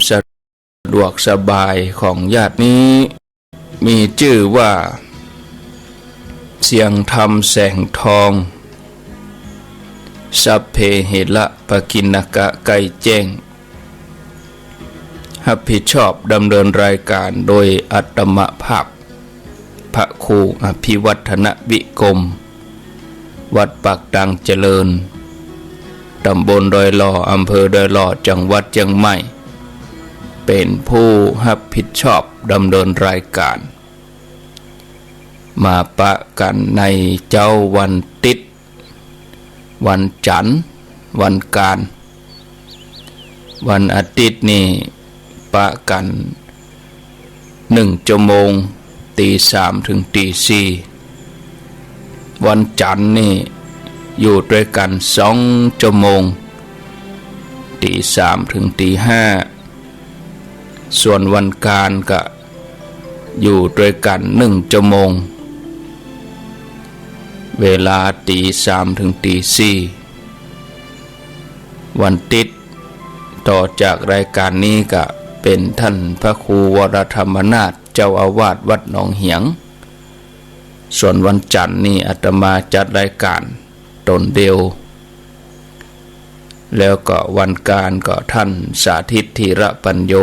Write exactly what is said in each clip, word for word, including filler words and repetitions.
สะดวกสบายของญาตินี้ มีจื้อว่า เสียงธรรมแสงทอง สัพเพเหระปะกิณณกะ ใกล้แจ้ง ฮับผิดชอบดำเนินรายก๋านโดยอาตมาภาพ พระครูอภิวัฒนวิกรม วัดปากตางเจริญ ต๋ำบลดอยหล่อ อำเภอดอยหล่อ จังหวัดเจียงใหม่ เป๋นผู้ฮับผิดชอบดำเนินรายก๋าน มาปะกั๋นในเจ๊าวันติ๊ด วันจั๋น วันก๋าน วันอาติ๊ดนี่ปะกั๋นนึ่งจั่วโมง ตีสามเถิงตีสี่ วันจั๋นนี่อยู่ตวยกั๋นสองจั่วโมง ตีสามเถิงตีห้า ส่วนวันก๋านก็อยู่ตวยกั๋นนึ่งจั่วโมง เวลาตีสามเถิงตีสี่ วันติ๊ด ต่อจากรายก๋านนี้ก็เป๋นต้านพระครูวรธรรมนาถ เจ้าอาวาสวัดหนองเหียง ส่วนวันจั๋นนี่อาตมาจัดรายก๋านต๋นเดียว แล้วก็วันก๋านก็ต้านสาธิต ธีระปัญโญ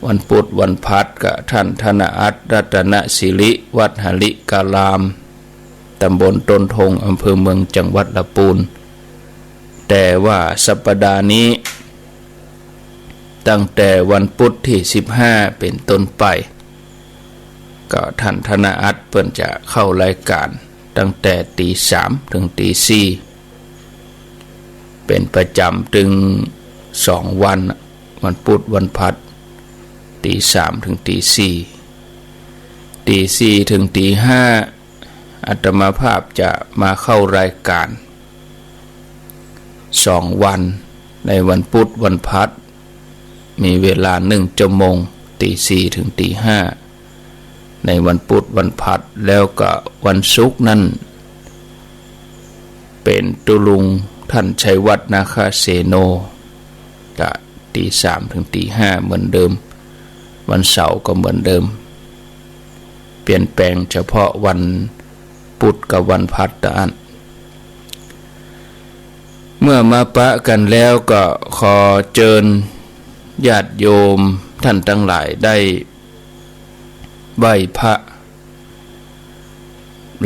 วันปุ๊ดวันพัดก็ต้านธนอัต รัตนสิริ วัดหริการาม ต๋ำบลต้นทง อำเภอเมือง จังหวัดละปูน แต่ว่าสัปดาห์นี้ ตั้งแต่วันปุ๊ดตี้สิบห้าเป๋นต้นไป ก็ต้านธนอัตเปิ้นจะเข้ารายก๋านตั้งแต่ตีสามเถิงตีสี่ เป๋นประจ๋ำตึงสองวัน วันปุ๊ดวันพัด ตีสามเถิงตีสี่ ตีสี่เถิงตีห้า อาตมาภาพจะมาเข้ารายก๋านสองวัน ในวันปุ๊ดวันพัด มีเวลานึ่งจั่วโมง ตีสี่เถิงตีห้า ในวันปุ๊ดวันพัด แล้วก็วันศุกร์นั้น เป๋นตุ๊ลุงต้านชัยวัฒน์ นาคเสโน ก็ตีสามเถิงตีห้าเหมือนเดิม วันเสาร์ก็เหมือนเดิม เปลี่ยนแปลงเฉพาะวันปุ๊ดกับวันพัดเต้าอั้น เมื่อมาปะกั๋นแล้วก็ขอเจิญญาติโยมต้านตังหลายได้ไหว้พระ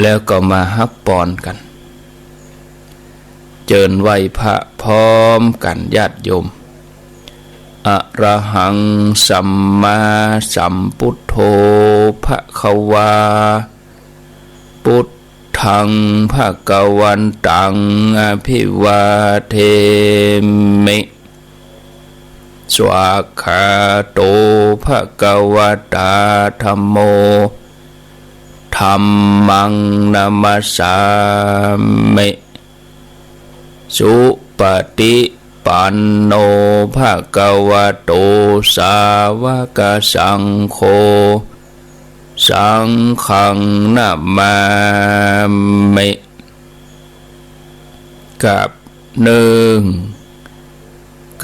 แล้วก็มาฮับปอนกั๋น เจิญไหว้พระพร้อมกั๋นญาติโยม อะระหัง สัมมาสัมพุทโธ ภะคะวา พุทธัง ภะคะวันตัง อะภิวาเทมิ สวากขาโต ภะคะวะตา ธัมโม ธัมมัง นะมัสสามิ สุปะติปันโน ภะคะวะโต สาวะกะสังโฆ สังฆัง นะมามิ กับนึ่ง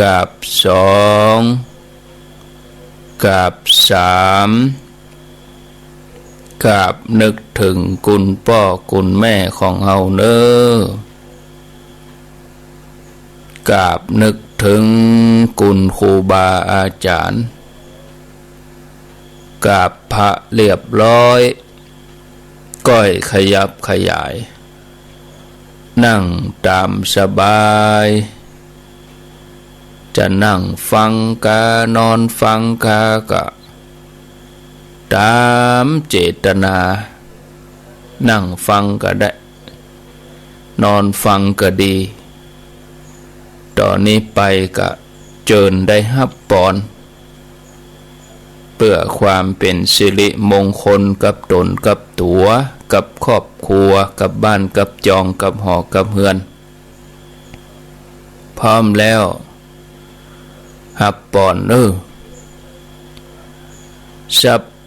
กับสอง กับสาม กับนึกเถิงคุณป้อคุณแม่ของเฮาเน่อ กับนึกเถิงคุณครูบาอาจ๋ารย์ กับพระเรียบร้อย ก้อยขยับขยาย นั่งต๋ามสบาย จะนั่งฟังกา นอนฟังกาก็ต๋ามเจตนา นั่งฟังก็ได้ นอนฟังก็ดี ต่อนี้ไปก็เจิญได้ฮับปอน เปื้อความเป๋นสิริมงคลกับต๋นกับตั๋ว กับครอบครัว กับบ้านกับจอง กับหอกับเฮือน พร้อมแล้ว ฮับปอนเน่อ สัพเพ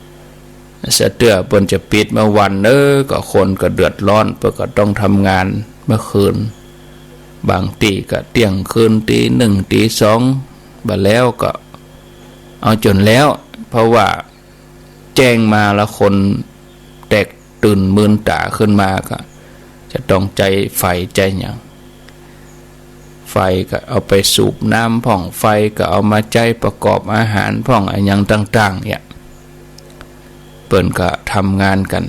สะเตื้อเปิ้นจะปิดเมื่อวันเนาะ ก็คนก็เดือดร้อน เปิ้นก็ต้องทำงานเมื่อคืน บางตี้ก็เตี้ยงคืน ตี๋หนึ่ง ตี๋สอง บ่าแล้วก็เอาจ๋นแล้ว เพราะว่าแจ้งมาแล้วคนแตกตื่นมืนต๋าขึ้นมาก็จะต้องใจ๊ไฟใจ๊หยัง ไฟก็เอาไปสูบน้ำพ่อง ไฟก็เอามาใจ๊ประกอบอาหารพ่อง อะหยังต่างๆ เนี่ย เปิ้นก็ทำงานกั๋น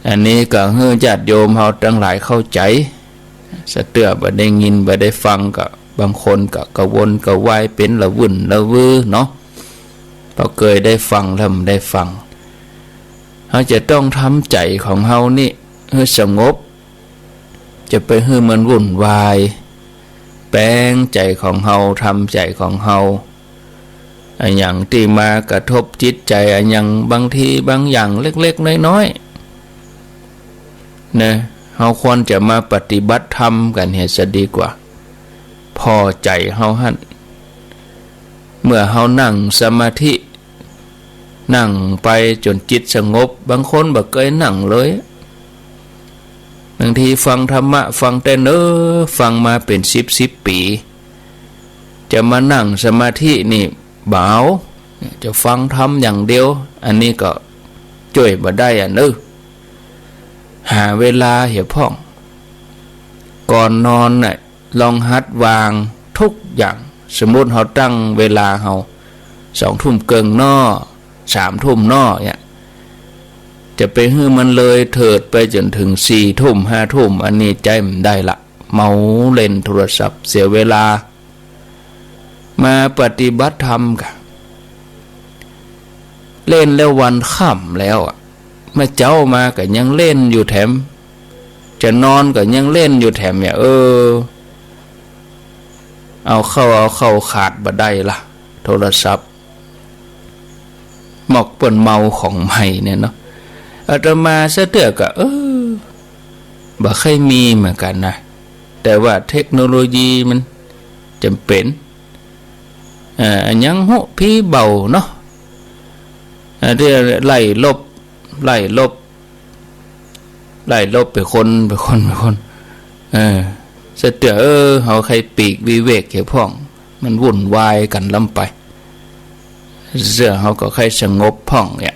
อันนี้ก็หื้อญาติโยมเฮาตังหลายเข้าใจ๋ สะเตื้อบ่ได้ยินบ่ได้ฟังก็ บางคนก็กระวนกระวาย เป๋นละวุ่นละวือเนาะ เพราะเกยได้ฟังแล้วบ่ได้ฟัง เฮาจะต้องทำใจ๋ของเฮานี่หื้อสงบ จะไปหื้อมันวุ่นวาย แป๋งใจ๋ของเฮา ทำใจ๋ของเฮา อะหยังตี้มากระทบจิตใจ๋ อะหยังบางทีบางอย่างเล็กๆ น้อยๆ นะ เฮาควรจะมาปฏิบัติธรรมกั๋นเหียจะดีกว่า ผ่อใจ๋เฮาหั้น เมื่อเฮานั่งสมาธิ นั่งไปจ๋นจิตสงบ บางคนบ่เกยนั่งเลย บางทีฟังธรรมะ ฟังแต่เนิ่น ฟังมาเป๋นสิบสิบปี๋ จะมานั่งสมาธินี่บ่เอา จะฟังธรรมอย่างเดียว อันนี้ก็จ้วยบ่ได้อะเนาะ หาเวลาเหียพ่อง ก่อนนอนน่ะ ลองหัดวางทุกอย่าง สมมุติเฮาตั้งเวลาเฮา สองทุ่มเกิ่งเนาะ สามทุ่มเนาะ เนี่ย จะไปหื้อมันเลยเถิดไปจ๋นเถิงสี่ทุ่ม ห้าทุ่ม อันนี้ใจ๊บ่ได้ละ เมาเล่นโทรศัพท์เสียเวลา มาปฏิบัติธรรมกะ เล่นแล้ววันค่ำแล้วอะ เมื่อเจ๊ามาก็ยังเล่นอยู่แถม จะนอนก็ยังเล่นอยู่แถมเนี่ย เออ เอาเข้า เอาเข้าขาดบ่ได้ละ โทรศัพท์ มอกเปิ้นเมาของใหม่เนี่ยเนาะ อาตมาสะเตื้อก็ เออ บ่เคยมีเหมือนกั๋นนะ แต่ว่าเทคโนโลยีมันจ๋ำเป๋น เอ่อ อะหยังฮู้ผีเบาเนาะ เอ่อ ตี้ไล่ลบ ไล่ลบ ไล่ลบไปคน ไปคน ไปคน เออ สะเตื้อ เออ เฮาใค่ปีกวิเวกเหียพ่อง มันวุ่นวายกั๋นล้ำไป สะเตื้อ เฮาก็ใค่สงบพ่องเนี่ย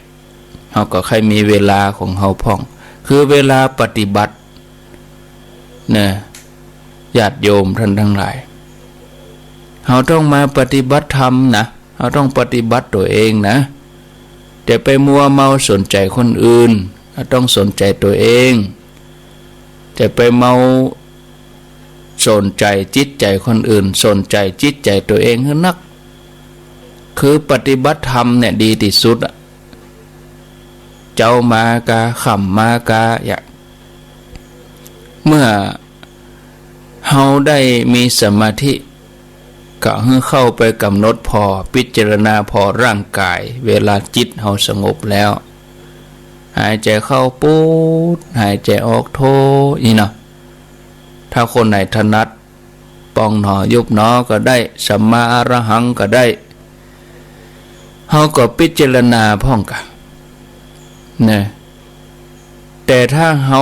เฮาก็ใค่มีเวลาของเฮาพ่อง คือเวลาปฏิบัติ นะ ญาติโยมต้านตังหลาย เฮาต้องมาปฏิบัติธรรมนะ เฮาต้องปฏิบัติตั๋วเองนะ จะไปมัวเมาสนใจ๋คนอื่น เฮาต้องสนใจ๋ตั๋วเอง จะไปเมาสนใจ๋จิตใจ๋คนอื่น สนใจ๋จิตใจ๋ตั๋วเองหื้อนัก คือปฏิบัติธรรมเนี่ยดีตี้สุดอะ เจ๊ามากา ค่ำมากา อย่า เมื่อเฮาได้มีสมาธิ ก็หื้อเข้าไปก๋ำหนดผ่อ พิจารณาผ่อร่างก๋าย เวลาจิตเฮาสงบแล้ว หายใจ๋เข้าปู๊ด หายใจ๋ออกโธ อี้เนาะ ถ้าคนไหนถนัด ป๋องหนอ ยุบหนอก็ได้ สัมมาอรหังก็ได้ เฮาก็พิจารณาพ่องกา นะ แต่ถ้าเฮา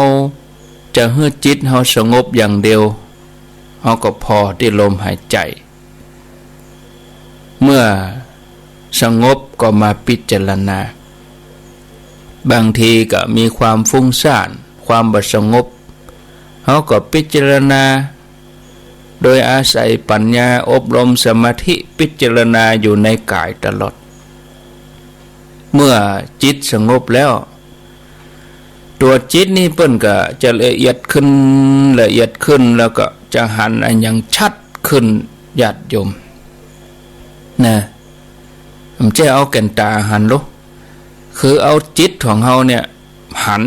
จะหื้อจิตเฮาสงบอย่างเดียว เฮาก็ผ่อตี้ลมหายใจ๋ เมื่อสงบก็มาพิจารณา บางทีก็มีความฟุ้งซ่าน ความบ่สงบ เฮาก็พิจารณา โดยอาศัยปัญญา อบรมสมาธิ พิจารณาอยู่ในก๋ายตลอด เมื่อจิตสงบแล้ว ตั๋วจิตนี่เปิ้นก็จะละเอียดขึ้น ละเอียดขึ้น แล้วก็จะหันอะหยังชัดขึ้น ญาติโยม นะ บ่ใจ้เอาแก่นต๋าหันหรอก คือเอาจิตของเฮาเนี่ยหัน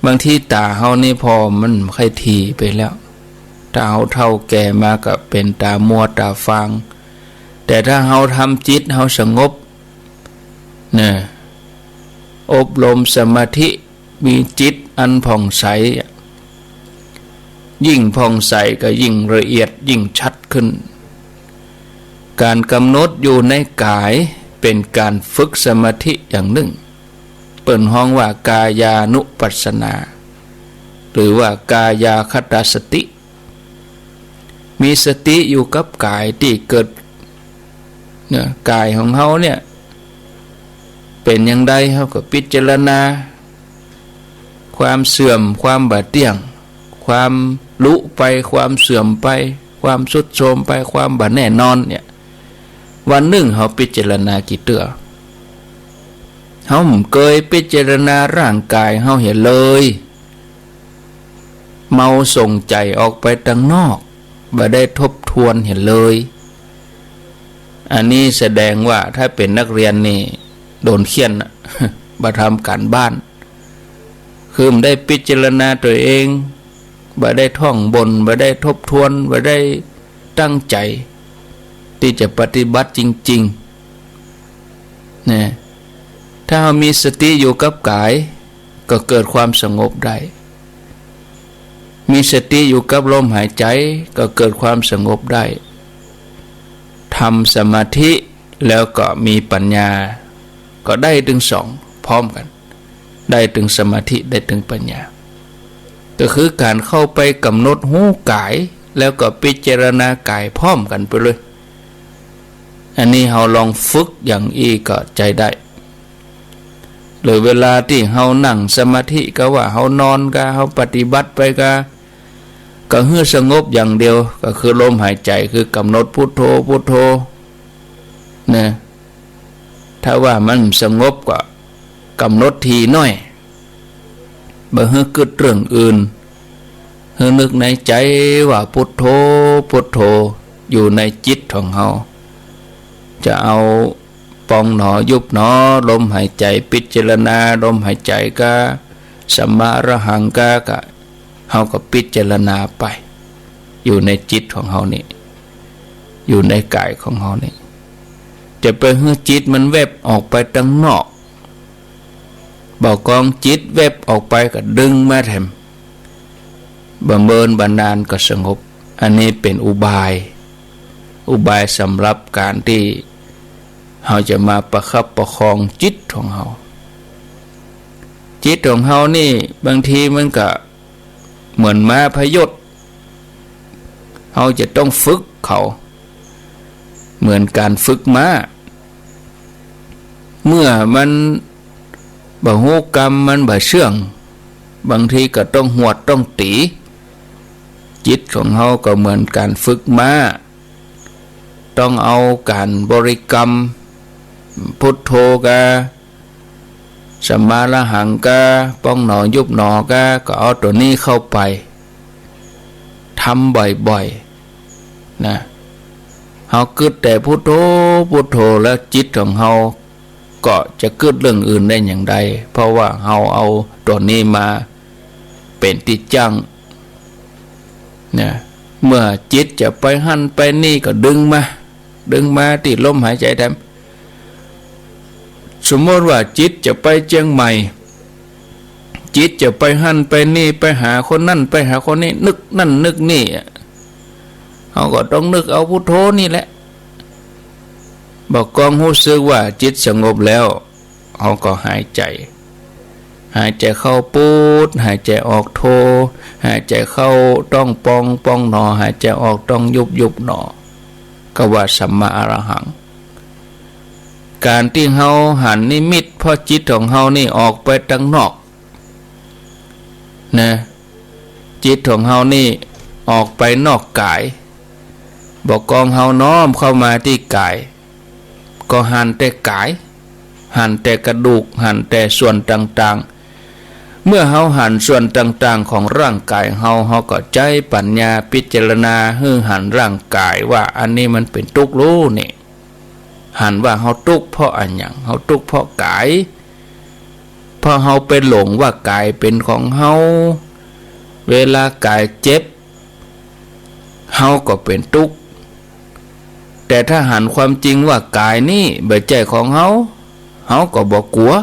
บางทีต๋าเฮานี่ผ่อมันบ่ค่อยถี่ไปแล้ว ถ้าเฮาเฒ่าแก่มาก็เป๋นต๋ามัวต๋าฟาง แต่ถ้าเฮาทำจิตเฮาสงบ นะ อบรมสมาธิ มีจิตอันผ่องใส ยิ่งผ่องใสก็ยิ่งละเอียด ยิ่งชัดขึ้น ก๋านก๋ำหนดอยู่ในก๋ายเป๋นก๋านฝึกสมาธิอย่างนึ่ง เปิ้นฮ้องว่ากายานุปัสสนา หรือว่ากายาคตาสติ มีสติอยู่กับก๋ายตี้เกิด เนี่ย ก๋ายของเฮาเนี่ย เป๋นอย่างใด เฮาก็พิจารณา ความเสื่อม ความบ่เตี้ยง ความหลุไป ความเสื่อมไป ความทรุดโทรมไป ความบ่แน่นอนเนี่ย วันนึ่งเฮาพิจารณากี่เตื้อ เฮาบ่เกยพิจารณาร่างก๋ายเฮาเหียเลย เมาส่งใจ๋ออกไปตังนอก บ่ได้ทบทวนเหียเลย อันนี้แสดงว่าถ้าเป๋นนักเรียนนี่โดนเฆี่ยนน่ะ บ่ทำก๋านบ้าน คือบ่ได้พิจารณาตั๋วเอง บ่ได้ท่องบน บ่ได้ทบทวน บ่ได้ตั้งใจ๋ตี้จะปฏิบัติจริงๆ นะ ถ้าเฮามีสติอยู่กับก๋าย ก็เกิดความสงบได้ มีสติอยู่กับลมหายใจ๋ ก็เกิดความสงบได้ ทำสมาธิแล้วก็มีปัญญา ก็ได้ตึงสองพร้อมกั๋น ได้ตึงสมาธิ ได้ตึงปัญญา ก็คือก๋านเข้าไปก๋ำหนดฮู้ก๋าย แล้วก็พิจารณาก๋ายพร้อมกั๋นไปเลย อันนี้เฮาลองฝึกอย่างอี้ก็ใจ๊ได้ หรือเวลาตี้เฮานั่งสมาธิก็ว่า เฮานอนกา เฮาปฏิบัติไปกา ก็หื้อสงบอย่างเดียว ก็คือลมหายใจ๋ คือก๋ำหนดพุทโธ พุทโธ นะ ถ้าว่ามันสงบก็ก๋ำหนดถี่หน้อย บ่หื้อกึ๊ดเรื่องอื่น หื้อนึกในใจ๋ว่าพุทโธ พุทโธ อยู่ในจิตของเฮา จะเอาปองหนอยุบหนอ ลมหายใจ๋ พิจารณาลมหายใจ๋กา สัมมาอรหังกา ก็ เฮาก็พิจารณาไป อยู่ในจิตของเฮานี่ อยู่ในก๋ายของเฮานี่ จะไปหื้อจิตมันแว็บออกไปตังนอก บ่ากองจิตแว็บออกไปก็ดึงมาแถม บ่เมินบ่านานก็สงบ อันนี้เป๋นอุบาย อุบายสำหรับก๋านตี้เฮาจะมาประคับประคองจิตของเฮา จิตของเฮานี่บางทีมันก็เหมือนม้าพยศ เฮาจะต้องฝึกเขา เหมือนก๋านฝึกม้า เมื่อมันบ่ฮู้กำ มันบ่เชื่อง บางทีก็ต้องหวดต้องตี๋ จิตของเฮาก็เหมือนก๋านฝึกม้า ต้องเอาก๋านบริกรรม พุทโธกา สัมมาอรหังกา ปองหนอยุบหนอกา ก็เอาตั๋วนี้เข้าไป ทำบ่อยๆ นะ เฮากึ๊ดแต่พุทโธ พุทโธ แล้วจิตของเฮาก็จะกึ๊ดเรื่องอื่นได้อย่างใด เพราะว่าเฮาเอาตั๋วนี้มาเป๋นตี้จั้ง นะ เมื่อจิตจะไปหั้นไปนี่ก็ดึงมา ดึงมาตี้ลมหายใจ๋แถม สมมติว่าจิตจะไปเจียงใหม่ จิตจะไปหั้นไปนี่ ไปหาคนนั้น ไปหาคนนี้ นึกนั่นนึกนี่อะ เฮาก็ต้องนึกเอาพุทโธนี่แหละ บ่ากองฮู้สึกว่าจิตสงบแล้ว เฮาก็หายใจ๋ หายใจ๋เข้าพุท หายใจ๋ออกโธ หายใจ๋เข้าต้องปอง ปองหนอ หายใจ๋ออกต้องยุบ ยุบหนอ ก็ว่าสัมมาอรหัง ก๋านตี้เฮาหันนิมิต เพราะจิตของเฮานี่ออกไปตังนอก นะ จิตของเฮานี่ออกไปนอกก๋าย บ่ากองเฮาน้อมเข้ามาตี้ก๋าย ก็หันแต่ก๋าย หันแต่กระดูก หันแต่ส่วนต่างๆ เมื่อเฮาหันส่วนต่างๆ ของร่างก๋ายเฮา เฮาก็ใจ๊ปัญญาพิจารณาหื้อหันร่างก๋ายว่าอันนี้มันเป๋นตุ๊กข์ลู้นี่ หันว่าเฮาตุ๊กข์เพราะอะหยัง เฮาตุ๊กข์เพราะก๋าย เพราะเฮาไปหลงว่าก๋ายเป๋นของเฮา เวลาก๋ายเจ็บ เฮาก็เป๋นตุ๊กข์ แต่ถ้าหันความจริงว่าก๋ายนี่บ่ใจ้ของเฮา เฮาก็บ่กั๋ว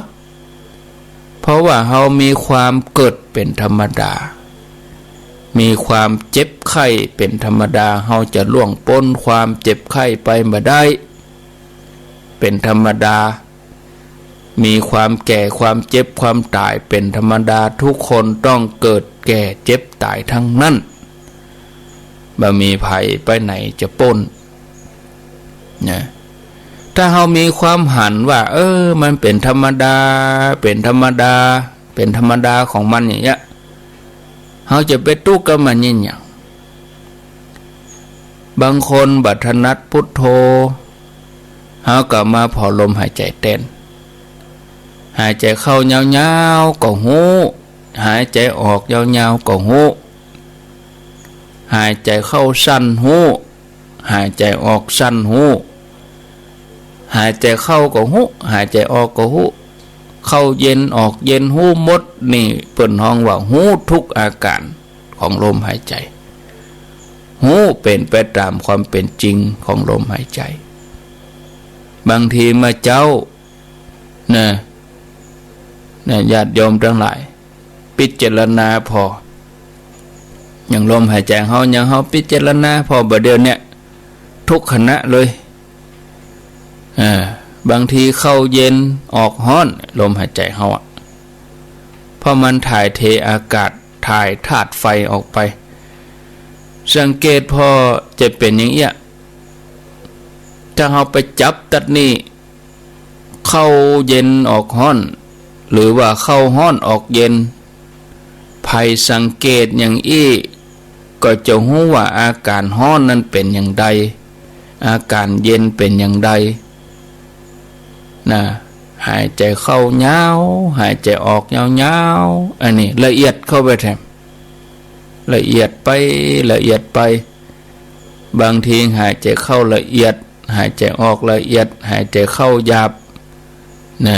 เพราะว่าเฮามีความเกิดเป๋นธรรมดา มีความเจ็บไข้เป๋นธรรมดา เฮาจะล่วงป๊นความเจ็บไข้ไปบ่ได้ เป๋นธรรมดา มีความแก่ ความเจ็บ ความต๋ายเป๋นธรรมดา ทุกคนต้องเกิด แก่ เจ็บ ต๋ายทั้งนั้น บ่มีใผไปไหนจะป๊น นะ ถ้าเฮามีความหันว่า เออ มันเป๋นธรรมดา เป๋นธรรมดา เป๋นธรรมดาของมันอย่างเงี้ย เฮาจะไปตุ๊กข์กับมันเยียะหยัง บางคนบ่ถนัดพุทโธ เฮาก็มาผ่อลมหายใจ๋แตน หายใจ๋เข้ายาวๆ ก็ฮู้ หายใจ๋ออกยาวๆ ก็ฮู้ หายใจ๋เข้าสั้นฮู้ หายใจ๋ออกสั้นฮู้ หายใจ๋เข้าก็ฮู้ หายใจ๋ออกก็ฮู้ เข้าเย็นออกเย็นฮู้หมด นี่เปิ้นฮ้องว่าฮู้ทุกอาก๋านของลมหายใจ๋ ฮู้เป๋นไปต๋ามความเป๋นจริงของลมหายใจ๋ บางทีเมื่อเจ๊า นะ นะ ญาติโยมตังหลาย พิจารณาผ่อ อย่างลมหายใจ๋เฮา อย่างเฮาพิจารณาผ่อบ่าเดี่ยวเนี้ย ทุกขณะเลย อ่า บางทีเข้าเย็นออกฮ้อน ลมหายใจ๋เฮาอะ เพราะมันถ่ายเทอากาศ ถ่ายธาตุไฟออกไป สังเกตผ่อจะเป๋นอย่างเอี้ย ถ้าเฮาไปจับตั๊ดนี่ เข้าเย็นออกฮ้อน หรือว่าเข้าฮ้อนออกเย็น ใผสังเกตอย่างอี้ ก็จะฮู้ว่าอาก๋านฮ้อนนั้นเป๋นอย่างใด อาก๋านเย็นเป๋นอย่างใด นะ หายใจ๋เข้ายาว หายใจ๋ออกยาวๆ อันนี้ละเอียดเข้าไปแถม ละเอียดไป ละเอียดไป บางทีหายใจ๋เข้าละเอียด หายใจ๋ออกละเอียด หายใจ๋เข้าหยาบ นะ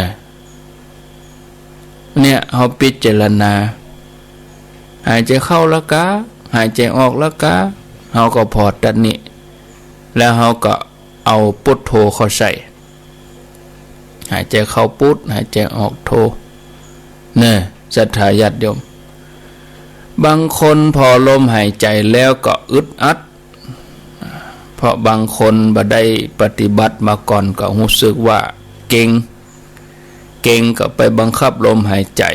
เนี่ย เฮาพิจารณา หายใจ๋เข้าละกา หายใจ๋ออกละกา เฮาก็ผ่อตั๊ดนี่ แล้วเฮาก็เอาพุทโธเข้าใส่ หายใจ๋เข้าพุท หายใจ๋ออกโธ เนี่ย ศรัทธาญาติโยม บางคนผ่อลมหายใจ๋แล้วก็อึดอัด เพราะบางคนบ่ได้ปฏิบัติมาก่อน ก็ฮู้สึกว่าเกร็ง เกร็งก็ไปบังคับลมหายใจ๋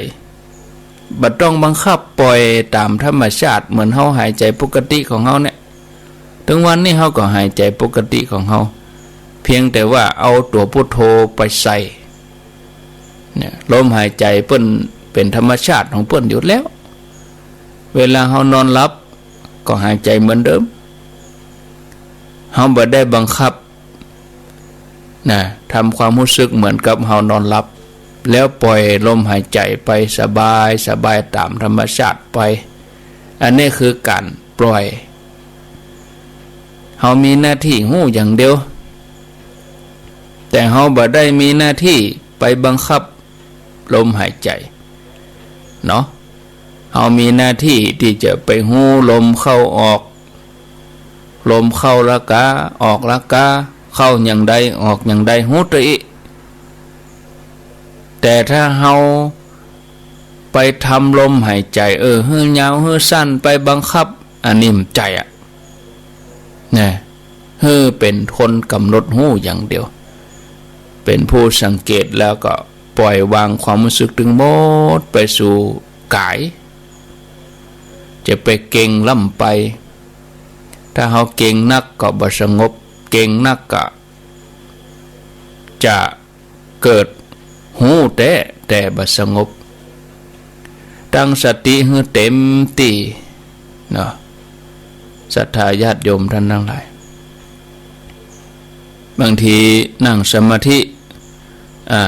บ่ต้องบังคับ ปล่อยต๋ามธรรมชาติ เหมือนเฮาหายใจ๋ปกติของเฮาเนี่ย ตึงวันนี้เฮาก็หายใจ๋ปกติของเฮา เพียงแต่ว่าเอาตั๋วพุทโธไปใส่ เนี่ย ลมหายใจ๋เปิ้นเป๋นธรรมชาติของเปิ้นอยู่แล้ว เวลาเฮานอนหลับ ก็หายใจ๋เหมือนเดิม เฮาบ่ได้บังคับ นะ ทำความฮู้สึกเหมือนกับเฮานอนหลับ แล้วปล่อยลมหายใจ๋ไปสบายสบายต๋ามธรรมชาติไป อันนี้คือก๋านปล่อย เฮามีหน้าตี้ฮู้อย่างเดียว แต่เฮาบ่ได้มีหน้าตี้ไปบังคับลมหายใจ๋ เนาะ เฮามีหน้าตี้ตี้จะไปฮู้ลมเข้าออก ลมเข้าละกา ออกละกา เข้าอย่างใด ออกอย่างใด ฮู้เต้าอี้ แต่ถ้าเฮาไปทำลมหายใจ๋ เออ หื้อยาว หื้อสั้น ไปบังคับ อันนี้บ่ใจ้อะ นะ หื้อเป๋นคนก๋ำหนดฮู้อย่างเดียว เป๋นผู้สังเกตแล้วก็ปล่อยวางความฮู้สึกตึงหมดไปสู่ก๋าย จะไปเกร็งล้ำไป ถ้าเฮาเกร็งนักก็บ่สงบ เกร็งนักก็จะเกิดฮู้แต๊ แต่บ่สงบ ตั้งสติหื้อเต๋มตี้ เนาะ ศรัทธาญาติโยมต้านตังหลาย บางทีนั่งสมาธิ อ่า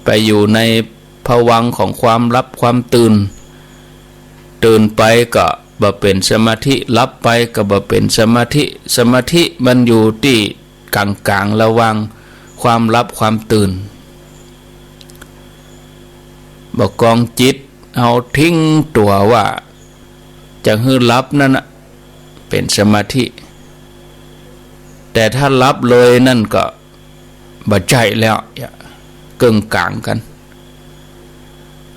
ไปอยู่ในภวังค์ของความหลับความตื่น ตื่นไปก็บ่เป๋นสมาธิ หลับไปก็บ่เป๋นสมาธิ สมาธิมันอยู่ตี้ก๋างๆ ระหว่างความหลับความตื่น บ่กองจิตเฮาทิ้งตั๋วว่าจะหื้อหลับนั่นน่ะ เป๋นสมาธิ แต่ถ้าหลับเลยนั่นก็บ่ใจ้แล้ว เกิ่งก๋างกั๋น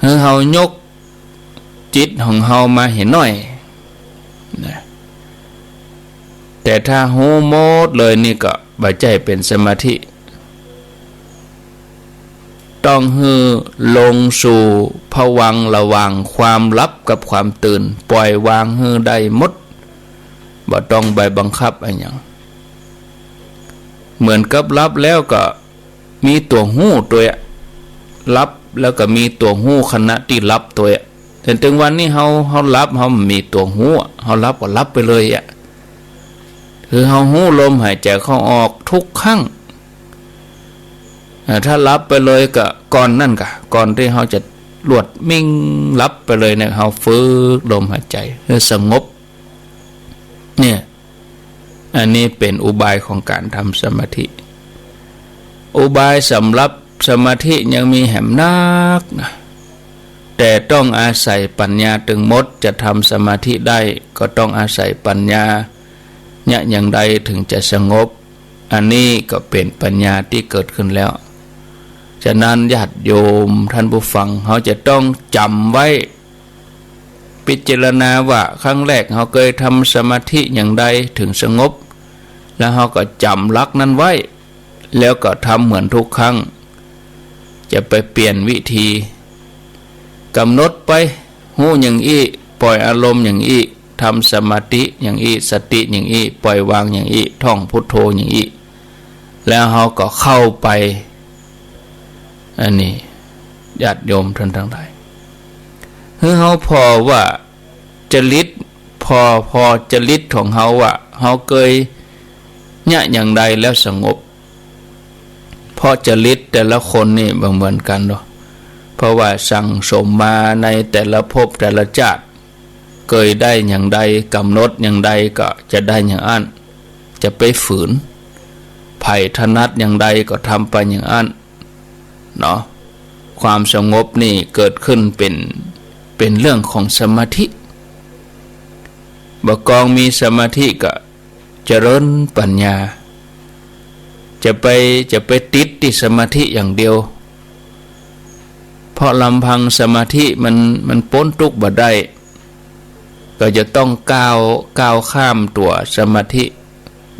หื้อเฮายกจิตของเฮามาหื้อหน้อย นะ แต่ถ้าฮู้หมดเลยนี่ก็บ่ใจ้เป๋นสมาธิ ต้องหื้อลงสู่ภวังค์ระหว่างความหลับกับความตื่น ปล่อยวางหื้อได้หมด บ่ต้องไปบังคับอะหยัง เหมือนกับหลับแล้วก็มีตั๋วฮู้ตวยอะ หลับแล้วก็มีตั๋วฮู้ขณะตี้หลับตวยอะ แต่ตึงวันนี้เฮา เฮาหลับ เฮาบ่มีตั๋วฮู้อะ เฮาหลับก็หลับไปเลยอะ คือเฮาฮู้ลมหายใจ๋เข้าออกทุกครั้ง อ่า ถ้าหลับไปเลยก็ก่อนนั่นกะ ก่อนตี้เฮาจะหลวดมิ่งหลับไปเลยเนี่ย เฮาฝึกลมหายใจ๋หื้อสงบ เนี่ย อันนี้เป๋นอุบายของก๋านทำสมาธิ อุบายสำหรับสมาธิยังมีแหมนักนะ แต่ต้องอาศัยปัญญาตึงหมด จะทำสมาธิได้ก็ต้องอาศัยปัญญา เยียะอย่างใดถึงจะสงบ อันนี้ก็เป๋นปัญญาตี้เกิดขึ้นแล้ว ฉะนั้นญาติโยมท่านผู้ฟัง เฮาจะต้องจ๋ำไว้ พิจารณาว่าครั้งแรกเฮาเกยทำสมาธิอย่างใดถึงสงบ แล้วเฮาก็จ๋ำหลักนั้นไว้ แล้วก็ทำเหมือนทุกครั้ง จะไปเปลี่ยนวิธี ก๋ำหนดไป ฮู้อย่างอี้ ปล่อยอารมณ์อย่างอี้ ทำสมาธิอย่างอี้ สติอย่างอี้ ปล่อยวางอย่างอี้ ท่องพุทโธอย่างอี้ แล้วเฮาก็เข้าไป อันนี้ญาติโยมท่านตังหลาย หื้อเฮาผ่อว่าจริต ผ่อ ผ่อจริตของเฮาว่าเฮาเกยเยียะอย่างใดแล้วสงบ เพราะจริตแต่ละคนนี่บ่เหมือนกั๋นเนาะ เพราะว่าสั่งสมมาในแต่ละภพแต่ละจาติ เกยได้อย่างใด ก๋ำหนดอย่างใดก็จะได้อย่างอั้น จะไปฝืน ใผถนัดอย่างใดก็ทำไปอย่างอั้นเนาะ ความสงบนี่เกิดขึ้นเป๋น เป๋นเรื่องของสมาธิ บ่กองมีสมาธิก็เจริญปัญญา จะไป จะไปติดตี้สมาธิอย่างเดียว เพราะลำพังสมาธิมัน มันป๊นตุ๊กข์บ่ได้ ก็จะต้องก้าว ก้าวข้ามตั๋วสมาธิ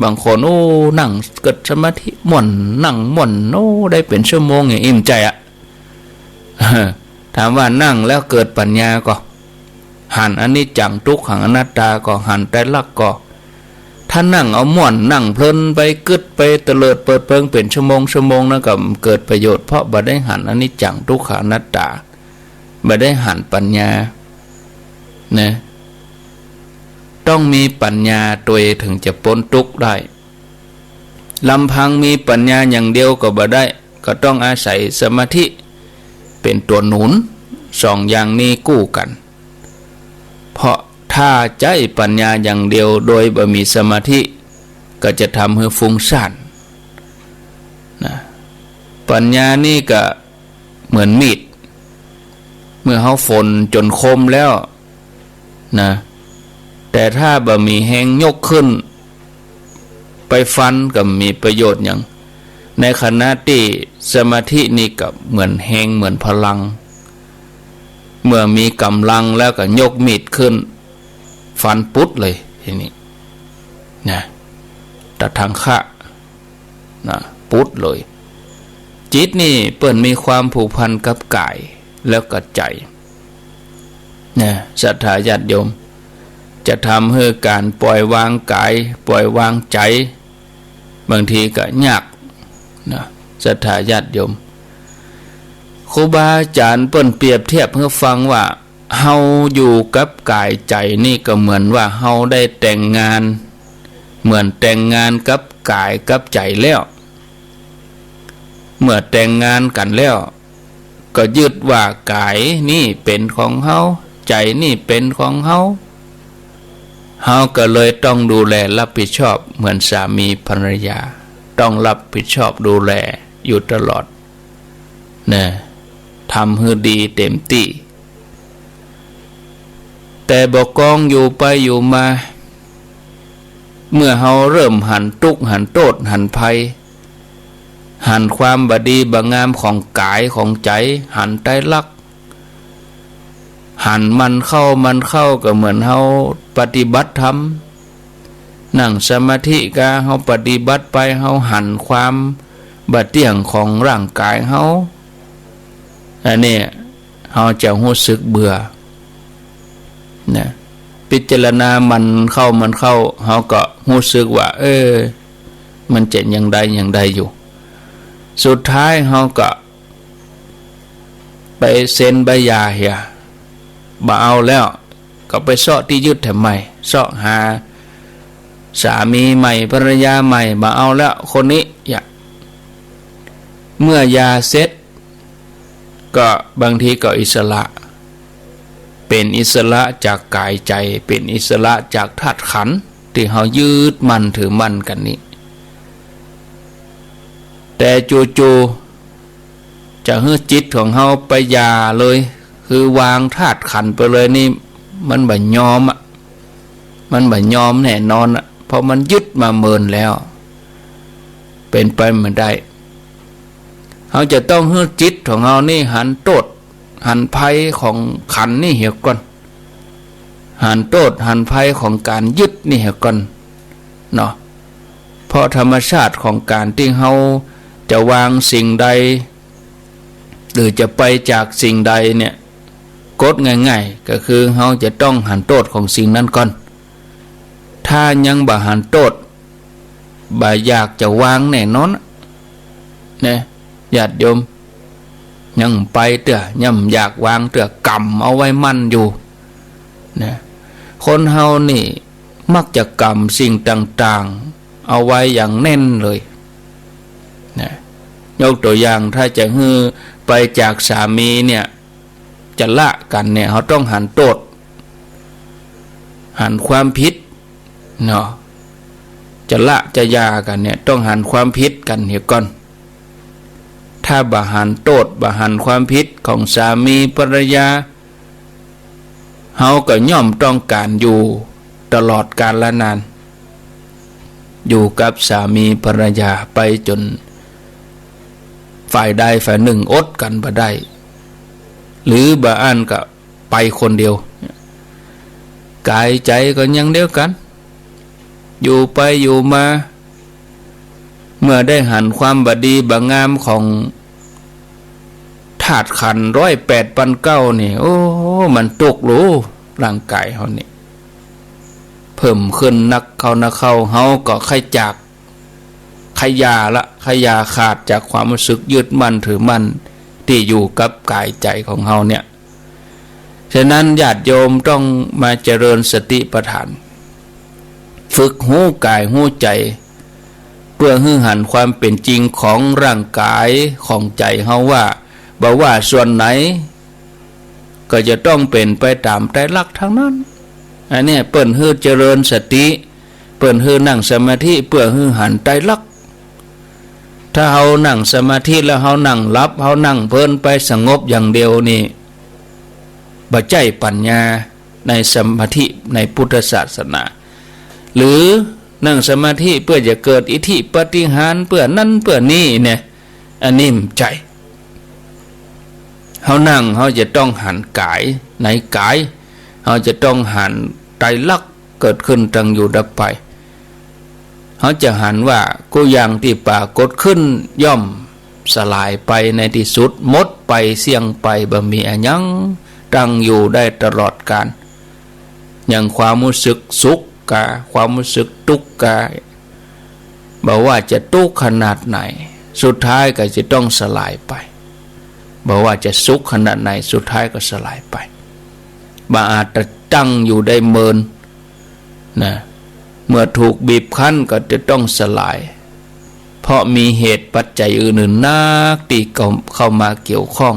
บางคน โอ้ นั่งเกิดสมาธิม่วน นั่งม่วน โอ้ ได้เป๋นชั่วโมงอย่างอี้ บ่ใจ้อะ ถามว่านั่งแล้วเกิดปัญญาก่อ หันอนิจจังทุกขังอนัตตาก่อ หันไตรลักษณ์ก่อ ถ้านั่งเอาม่วน นั่งเพลินไป กึ๊ดไป เตลิดเปิดเปิงเป๋นชั่วโมงชั่วโมงนั้นก็บ่เกิดประโยชน์ เพราะบ่ได้หันอนิจจังทุกขังอนัตตา บ่ได้หันปัญญา นะ ต้องมีปัญญาตวยถึงจะป๊นตุ๊กข์ได้ ลำพังมีปัญญาอย่างเดียวก็บ่ได้ ก็ต้องอาศัยสมาธิเป๋นตั๋วหนุน สองอย่างนี้กู้กั๋น เพราะถ้าใจ๊ปัญญาอย่างเดียวโดยบ่มีสมาธิ ก็จะทำหื้อฟุ้งซ่าน นะ ปัญญานี่ก็เหมือนมีด เมื่อเฮาฝนจ๋นคมแล้ว นะ แต่ถ้าบ่มีแฮงยกขึ้นไปฟันก็บ่มีประโยชน์หยัง ในขณะตี้สมาธินี่ก็เหมือนแฮง เหมือนพลัง เมื่อมีก๋ำลังแล้วก็ยกมีดขึ้น ฟันปุ๊ดเลยทีนี้ นะ ตะทังคะ นะ ปุ๊ดเลย จิตนี่เปิ้นมีความผูกพันกับก๋ายแล้วก็ใจ๋ นะ ศรัทธาญาติโยม จะทำหื้อก๋านปล่อยวางก๋าย ปล่อยวางใจ๋ บางทีก็ยาก นะ ศรัทธาญาติโยม ครูบาอาจ๋ารย์เปิ้นเปรียบเทียบหื้อฟังว่า เฮาอยู่กับก๋ายใจ๋นี่ก็เหมือนว่าเฮาได้แต่งงาน เหมือนแต่งงานกับก๋ายกับใจ๋แล้ว เมื่อแต่งงานกั๋นแล้ว ก็ยึดว่าก๋ายนี่เป๋นของเฮา ใจ๋นี่เป๋นของเฮา เฮาก็เลยต้องดูแลรับผิดชอบเหมือนสามีภรรยา ต้องรับผิดชอบดูแลอยู่ตลอด นะ ทำหื้อดีเต็มตี้ แต่บ่กองอยู่ไปอยู่มา เมื่อเฮาเริ่มหันตุ๊กข์ หันโต้ษ หันภัย หันความบ่ดีบ่งามของก๋ายของใจ๋ หันไตรลักษณ์ หันมันเข้ามันเข้า ก็เหมือนเฮาปฏิบัติธรรม นั่งสมาธิกา เฮาปฏิบัติไป เฮาหันความบ่เตี้ยงของร่างก๋ายเฮา อันนี้เฮาจะฮู้สึกเบื่อนะ พิจารณามันเข้ามันเข้า เฮาก็ฮู้สึกว่า เออ มันจะยังได้ยังได้อยู่ สุดท้ายเฮาก็ไปเซ็นใบหย่าเหีย บ่เอาแล้ว ก็ไปเซาะตี้ยึดแถมใหม่ เซาะหาสามีใหม่ ภรรยาใหม่ บ่เอาแล้วคนนี้ อย่า เมื่อหย่าเสร็จ ก็บางทีก็อิสระ เป๋นอิสระจากก๋ายใจ๋ เป๋นอิสระจากธาตุขันธ์ตี้เฮายึดมั่นถือมั่นกั๋นนี้ แต่จู่ๆ จะหื้อจิตของเฮาไปหย่าเลย คือวางธาตุขันธ์ไปเลยนี่ มันบ่ยอมอะ มันบ่ยอมแน่นอนอะ เพราะมันยึดมาเมินแล้ว เป๋นไปบ่ได้ เฮาจะต้องหื้อจิตของเฮานี่หันโต้ษ หันภัยของขันธ์นี่เหียก่อน หันโต้ษ หันภัยของก๋านยึดนี่เหียก่อนเนาะ เพราะธรรมชาติของก๋านตี้เฮาจะวางสิ่งใด หรือจะไปจากสิ่งใดเนี่ย กฎง่ายๆ ก็คือเฮาจะต้องหันโต้ษของสิ่งนั้นก่อน ถ้ายังบ่หันโต้ษ บ่อยากจะวางแน่นอนอะ นะ ญาติโยม ยังไปเตื้อ ยังอยากวางเตื้อ กำเอาไว้มั่นอยู่ นะ คนเฮานี่มักจะกำสิ่งต่างๆ เอาไว้อย่างแน่นเลย นะ ยกตัวอย่าง ถ้าจะหื้อไปจากสามีเนี่ย จะละกั๋นเนี่ย เฮาต้องหันโต้ษ หันความผิดเนาะ จะละจะหย่ากั๋นเนี่ย ต้องหันความผิดกั๋นเหียก่อน ถ้าบ่หันโต้ษ บ่หันความผิดของสามีภรรยา เฮาก็ย่อมต้องก๋านอยู่ตลอดกาลนาน อยู่กับสามีภรรยาไปจ๋นฝ่ายใดฝ่ายนึ่งอดกั๋นบ่ได้ หรือบ่อั้นก็ไปคนเดียว ก๋ายใจ๋ก็อย่างเดียวกั๋น อยู่ไปอยู่มา เมื่อได้หันความบ่ดีบ่งามของธาตุขันธ์ร้อยแปดพันเก้านี่ โอ้ มันตุ๊กลู ร่างก๋ายเฮานี่ เพิ่มขึ้นนักเข้านักเข้า เฮาก็ใค่จาก ใค่หย่าละ ใค่หย่าขาดจากความฮู้สึกยึดมั่นถือมั่นตี้อยู่กับก๋ายใจ๋ของเฮาเนี่ย ฉะนั้นญาติโยมต้องมาเจริญสติปัฏฐาน ฝึกฮู้ก๋ายฮู้ใจ๋ เปื้อหื้อหันความเป๋นจริงของร่างก๋ายของใจ๋เฮาว่า บ่ว่าส่วนไหน ก็จะต้องเป๋นไปต๋ามไตรลักษณ์ตังนั้น อันเนี้ยเปิ้นหื้อเจริญสติ เปิ้นหื้อนั่งสมาธิ เปื้อหื้อหันไตรลักษณ์ ถ้าเฮานั่งสมาธิแล้วเฮานั่งหลับ เฮานั่งเพลินไปสงบอย่างเดียวนี่ บ่ใจ้ปัญญาในสมาธิในพุทธศาสนา หรือนั่งสมาธิเปื้อจะเกิดอิทธิปาฏิหาริย์ เปื้อนั้นเปื้อนี้เนี่ย อันนี้บ่ใจ้ เฮานั่ง เฮาจะต้องหันก๋ายในก๋าย เฮาจะต้องหันไตรลักษณ์เกิดขึ้น ตั้งอยู่ ดับไป เฮาจะหันว่ากู้อย่างตี้ปรากฏขึ้นย่อมสลายไปในตี้สุด หมดไป เสี้ยงไป บ่มีอะหยัง ตั้งอยู่ได้ตลอดกาล อย่างความฮู้สึกสุขกา ความฮู้สึกตุ๊กข์กา บ่ว่าจะตุ๊กข์ขนาดไหน สุดท้ายก็จะต้องสลายไป บ่ว่าจะสุขขนาดไหน สุดท้ายก็สลายไป บ่อาจจะตั้งอยู่ได้เมินนะ เมื่อถูกบีบคั้นก็จะต้องสลาย เพราะมีเหตุปัจจัยอื่นๆ นักตี้เข้ามาเกี่ยวข้อง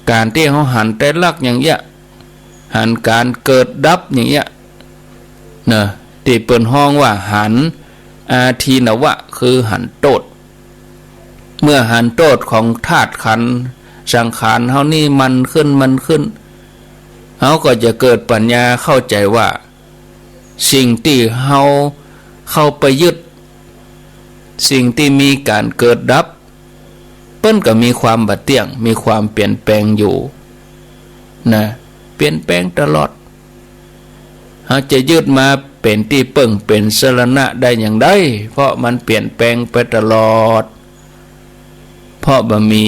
ก๋านตี้เฮาหันไตรลักษณ์อย่างเนี้ย หันก๋านเกิดดับอย่างเนี้ย นะ ตี้เปิ้นฮ้องว่าหันอาทินวะ คือหันโต้ษ เมื่อหันโต้ษของธาตุขันธ์สังขารเฮานี่มันขึ้น มันขึ้น เฮาก็จะเกิดปัญญาเข้าใจ๋ว่า สิ่งตี้เฮาเข้าไปยึด สิ่งตี้มีก๋านเกิดดับ เปิ้นก็มีความบ่เตี้ยง มีความเปลี่ยนแปลงอยู่ นะ เปลี่ยนแปลงตลอด เฮาจะยึดมาเป๋นตี้เปิ้ง เป๋นสรณะได้อย่างใด เพราะมันเปลี่ยนแปลงไปตลอด เพราะบ่มี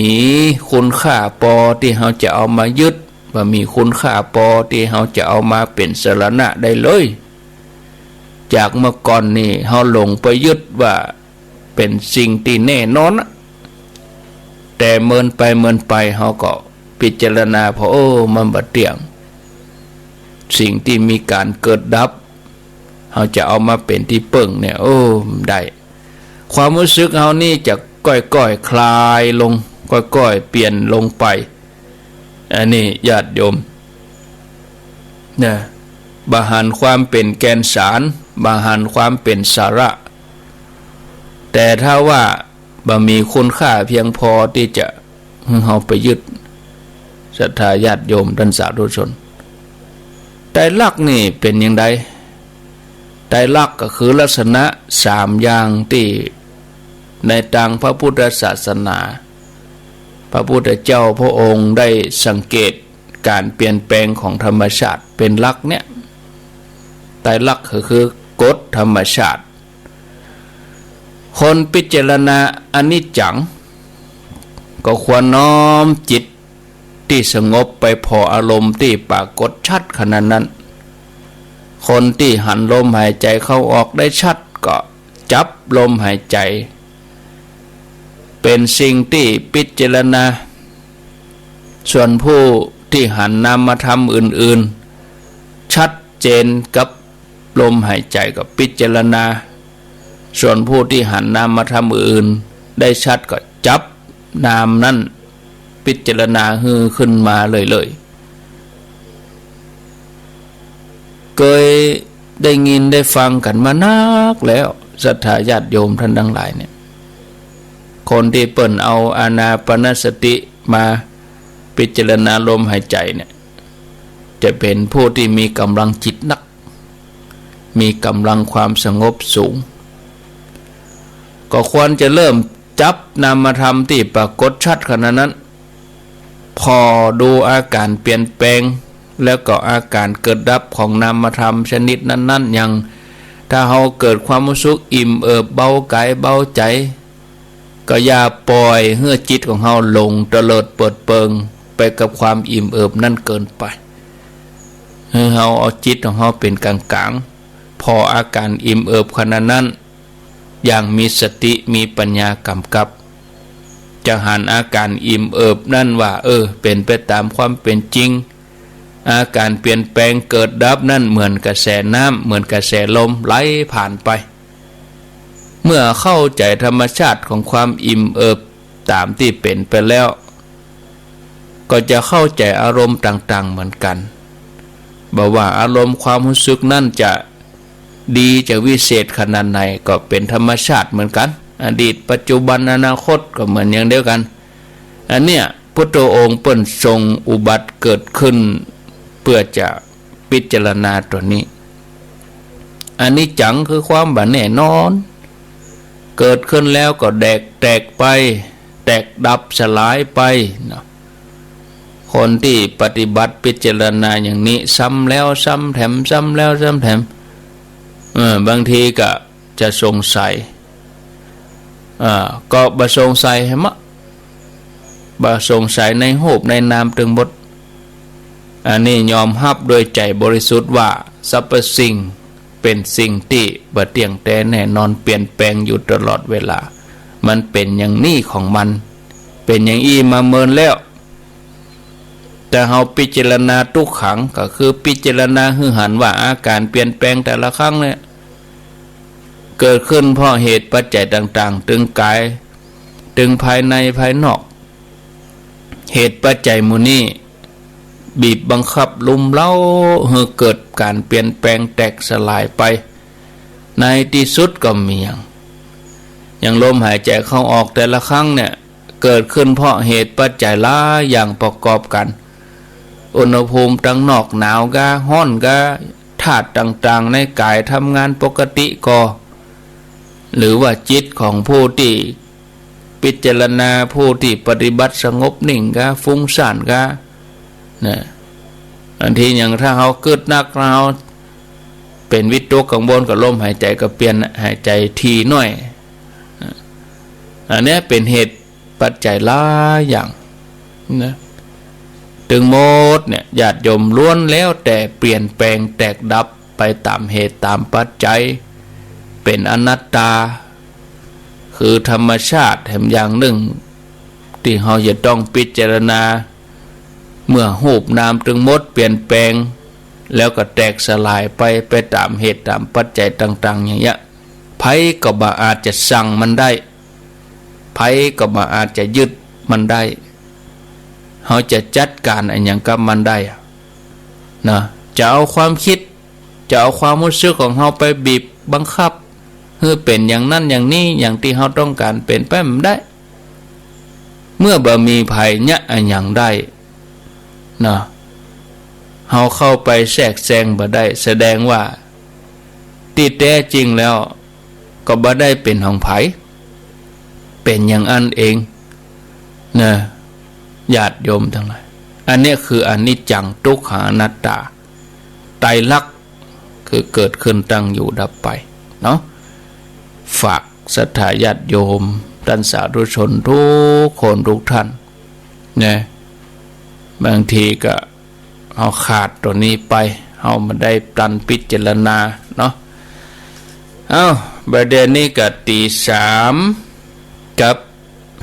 คุณค่าปอตี้เฮาจะเอามายึด บ่มีคุณค่าปอตี้เฮาจะเอามาเป๋นสรณะได้เลย จากเมื่อก่อนนี่เฮาหลงไปยึดว่าเป๋นสิ่งตี้แน่นอนนะ แต่เมินไปเมินไปเฮาก็พิจารณาผ่อ โอ้ มันบ่เตี้ยง สิ่งตี้มีก๋านเกิดดับ เฮาจะเอามาเป๋นตี้เปิ้งเนี่ย โอ้ บ่ได้ ความฮู้สึกเฮานี่จะก้อยๆ คลายลง ก้อยๆ เปลี่ยนลงไป อันนี้ญาติโยมนะ บ่หันความเป๋นแก่นสาร บ่หันความเป๋นสาระ แต่ถ้าว่าบ่มีคุณค่าเพียงปอตี้จะหื้อเฮาไปยึด ศรัทธาญาติโยมต้านสาธุชน ไตรลักษณ์นี่เป๋นอย่างใด ไตรลักษณ์ก็คือลักษณะสามอย่างตี้ในตางพระพุทธศาสนา พระพุทธเจ้าพระองค์ได้สังเกตก๋านเปลี่ยนแปลงของธรรมชาติเป๋นหลักเนี่ย ไตรลักษณ์ก็คือกฎธรรมชาติ คนพิจารณาอนิจจัง ก็ควรน้อมจิตตี้สงบไปผ่ออารมณ์ตี้ปรากฏชัดขณะนั้น คนตี้หันลมหายใจ๋เข้าออกได้ชัดก็จับลมหายใจ๋ เป๋นสิ่งตี้พิจารณา ส่วนผู้ตี้หันนามธรรมอื่นๆ ชัดเจนกับลมหายใจ๋ก็พิจารณา ส่วนผู้ตี้หันนามธรรมอื่นได้ชัดก็จับนามนั้นพิจารณาหื้อขึ้นมาเรื่อยๆ เกยได้ยินได้ฟังกั๋นมานักแล้ว ศรัทธาญาติโยมต้านตังหลายเนี่ย คนตี้เปิ้นเอาอานาปานสติมาพิจารณาลมหายใจ๋เนี่ย จะเป๋นผู้ตี้มีก๋ำลังจิตนัก มีก๋ำลังความสงบสูง ก็ควรจะเริ่มจับนามธรรมตี้ปรากฏชัดขณะนั้น ผ่อดูอาก๋านเปลี่ยนแปลง แล้วก็อาก๋านเกิดดับของนามธรรมชนิดนั้นๆ อย่างถ้าเฮาเกิดความฮู้สึกอิ่มเอิบเบากายเบาใจ๋ ก็อย่าป่อยหื้อจิตของเฮาหลงเตลิดเปิดเปิงไปกับความอิ่มเอิบนั้นเกินไป หื้อเฮาเอาจิตของเฮาเป๋นก๋างๆ ผ่ออาก๋านอิ่มเอิบขณะนั้น อย่างมีสติมีปัญญากำกับ จะหันอาก๋านอิ่มเอิบนั้นว่า เออ เป๋นไปต๋ามความเป๋นจริง อาก๋านเปลี่ยนแปลงเกิดดับนั้นเหมือนกระแสน้ำ เหมือนกระแสลมไหลผ่านไป เมื่อเข้าใจ๋ธรรมชาติของความอิ่มเอิบต๋ามตี้เป๋นไปแล้ว ก็จะเข้าใจ๋อารมณ์ต่างๆ เหมือนกั๋น บ่ว่าอารมณ์ความฮู้สึกนั้นจะดีจะวิเศษขนาดไหนก็เป๋นธรรมชาติเหมือนกั๋น อดีต ปัจจุบัน อนาคตก็เหมือนอย่างเดียวกั๋น อันเนี้ยพุทธองค์เปิ้นทรงอุบัติเกิดขึ้น เปื้อจะพิจารณาตั๋วนี้ อนิจจังคือความบ่แน่นอน เกิดขึ้นแล้วก็แตก แตกไป แตกดับสลายไปเนาะ คนตี้ปฏิบัติพิจารณาอย่างนี้ซ้ำแล้วซ้ำแถม ซ้ำแล้วซ้ำแถม เออ บางทีก็จะสงสัย อ่า ก็บ่สงสัยแหมะ บ่สงสัยในรูปในนามตึงหมด อันนี้ยอมฮับโดยใจ๋บริสุทธิ์ว่าสรรพสิ่งเป๋นสิ่งตี้บ่เตี้ยงแต๊แน่นอน เปลี่ยนแปลงอยู่ตลอดเวลา มันเป๋นอย่างนี้ของมัน เป๋นอย่างอี้มาเมินแล้ว แต่เฮาพิจารณาทุกขัง ก็คือพิจารณาหื้อหันว่าอาก๋านเปลี่ยนแปลงแต่ละครั้งเนี่ย เกิดขึ้นเพราะเหตุปัจจัยต่างๆ ตึงกาย ตึงภายในภายนอก เหตุปัจจัยหมู่นี้บีบบังคับลุมเร้าหื้อเกิดก๋านเปลี่ยนแปลงแตกสลายไป ในตี้สุดก็มีอย่าง อย่างลมหายใจ๋เข้าออกแต่ละครั้งเนี่ย เกิดขึ้นเพราะเหตุปัจจัยหลายอย่างประกอบกั๋น อุณหภูมิตังนอกหนาวก้า ฮ้อนก้า ธาตุต่างๆ ในก๋ายทำงานปกติก่อ หรือว่าจิตของผู้ตี้พิจารณา ผู้ตี้ปฏิบัติสงบนิ่งก้า ฟุ้งซ่านก้า นะ บางทีอย่างถ้าเฮากึ๊ดนัก ถ้าเฮาเป๋นวิตกกังวลก็ลมหายใจ๋ก็เปลี่ยน หายใจ๋ถี่หน้อย อันเนี้ยเป๋นเหตุ ปัจจัยหลายอย่างนะ ตึงหมดเนี่ย ญาติโยม ล้วนแล้วแต่เปลี่ยนแปลงแตกดับไปต๋ามเหตุต๋ามปัจจัย เป๋นอนัตตา คือธรรมชาติแหมอย่างนึ่ง ตี้เฮาจะต้องพิจารณา เมื่อฮูปนามตึงหมดเปลี่ยนแปลง แล้วก็แตกสลายไป ไปต๋ามเหตุต๋ามปัจจัยต่างๆ อย่างเนี้ย ใผก็บ่อาจจะสั่งมันได้ ใผก็บ่อาจจะยึดมันได้ เฮาจะจัดก๋านอะหยังกับมันได้อะ นะ จะเอาความคิด จะเอาความฮู้สึกของเฮาไปบีบบังคับ หื้อเป๋นอย่างนั้นอย่างนี้ อย่างตี้เฮาต้องก๋านเป๋นไปบ่ได้ เมื่อบ่มีใผเยียะอะหยังได้ นะ เฮาเข้าไปแทรกแซงบ่ได้ แสดงว่าตี้แต๊จริงแล้วก็บ่ได้เป๋นของใผ เป๋นอย่างอั้นเอง นะ ญาติโยมตังหลาย อันเนี้ยคืออนิจจัง ทุกขัง อนัตตา ไตรลักษณ์ คือเกิดขึ้น ตั้งอยู่ ดับไป เนาะ ฝากศรัทธาญาติโยม ต้านสาธุชนทุกคนทุกท่าน นะ บางทีก็เฮาขาดตั๋วนี้ไป เฮาบ่ได้ตันพิจารณาเนาะ เอ้า บ่ายเดี๋ยวนี้ก็ตี๋สามกับ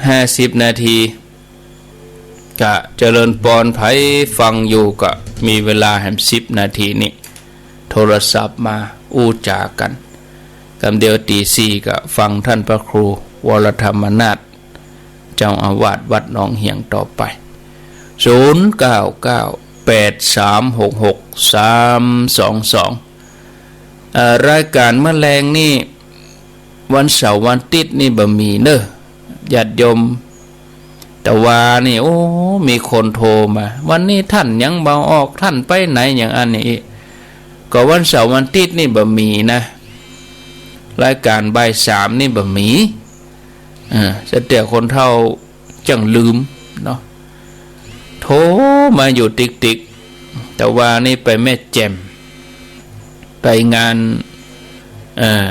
ห้าสิบนาที ก็เจริญปอน ใผฟังอยู่ก็มีเวลาแหมสิบนาทีนี้ โทรศัพท์มาอู้จ๋ากั๋น กำเดียวตี๋สี่ก็ฟังต้านพระครูวรธรรมนาถ เจ้าอาวาสวัดหนองเหียงต่อไป ศูนย์เก้าเก้า แปดสามหกหก สามสองสอง เอ่อ รายก๋านเมื่อแลงนี่ วันเสาร์วันอาทิตย์นี่บ่มีเน้อ ญาติโยม แต่ว่านี่ โอ้ มีคนโทรมา วันนี้ต้านยังบ่ออก ต้านไปไหน อย่างอั้นนี่ ก็วันเสาร์วันอาทิตย์นี่บ่มีนะ รายก๋านบ่ายสามนี่บ่มี อ่า สะเตียคนเฒ่าจั่งลืมเนาะ โทรมาอยู่ติ๊กๆ แต่ว่านี่ไปแม่แจ่ม ไปงาน เอ่อ